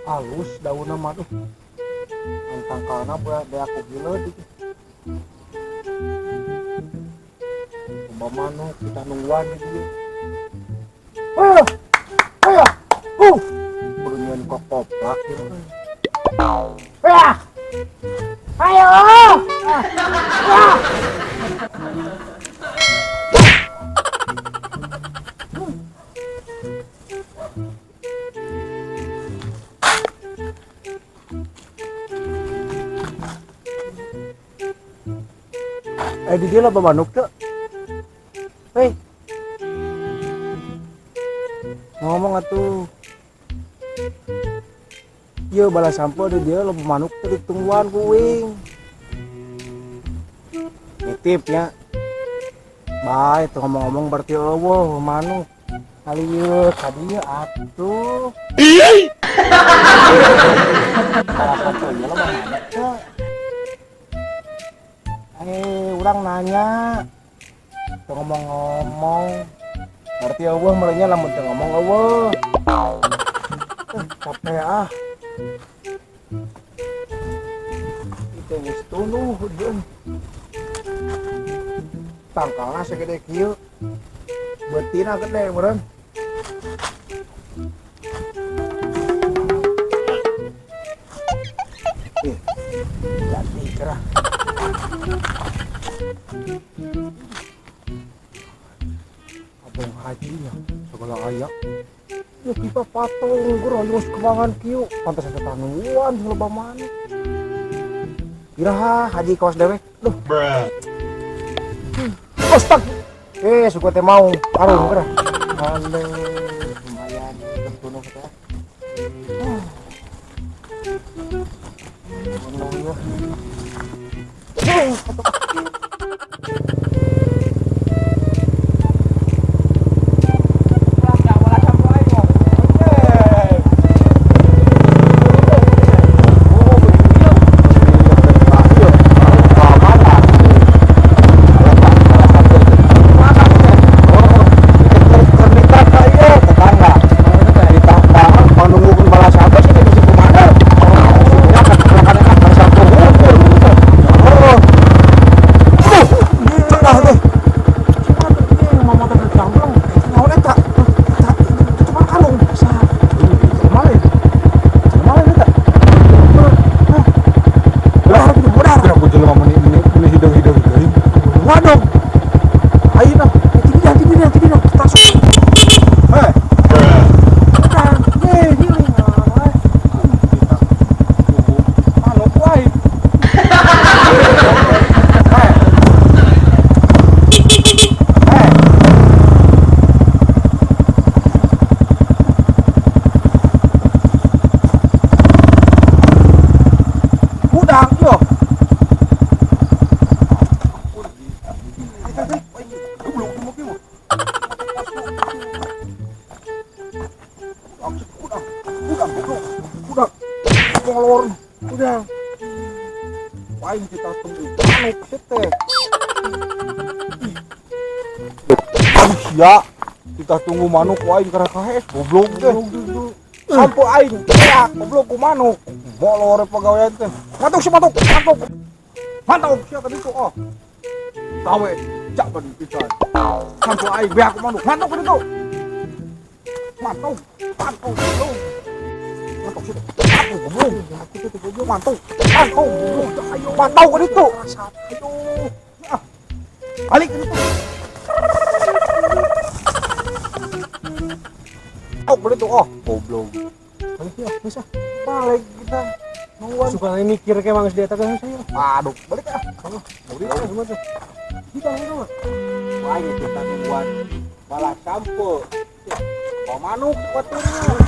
Halus daunna mah duh. Tangkalna beak ku hileud iki. Loba manuk kita nungguan di dieu. Ayo. Ayo. Kudu nyieun kokoplak ieu mah. Ayo. Ayo. Ah. Di dia loba manuk teu. Hei. Ngomong atuh. Ieu bala sampeu di dia loba manuk teu ditungguan ku uing. Nitip nya. Bae teu ngomong-ngomong berarti eueuh manuk. Kali ieu ka dieu atuh. Bala sampeu ieu loba manuk teu. Urang nanya, teu ngomong-ngomong, berarti eueuh meureunnya lamun teu ngomong eueuh. Capek ah. Itu geus tunduh deun. Tangkalna sagede kieu. Beutina gede meureun. Jadi gerah. Abang hajinya segala aya. Ya kita patung gerah geus kebangan kieu, pantas eta tanuan loba manuk. Iraha haji kawas dewek. Duh. Astag. Suka teh mau karung gerah. Hale, lumayan tunduh teh. Tunduh ya. Udah. Paling kita tunggu manuk teh. Ya, kita tunggu manuk aing karena kahes goblok teh. Sampo aing teriak goblok ku manuk. Molor pegawaian teh. Mantuk si mantuk, mantuk. Mantuk sia tadi tuh oh. Tawe cak ban pisan. Sampo aing beak ku manuk, mantuk ka ditu. Mantuk, mantuk goblok. Mantuk sia. Goblok. Mantuk, mantuk, goblok. Mantuk ka ditu. Aduh. Ah. Balik ka ditu. Oh, boleh tuh, oh, goblok. Balik ya, bisa. Balik kita. Nungguan. Suka mikir kayak mangis di atas saya. Aduh, balik ah. Balik ah semua tuh. Kita itu mah. Wah, ini kita nungguan balas sampeu. Bawa manuk baturnya.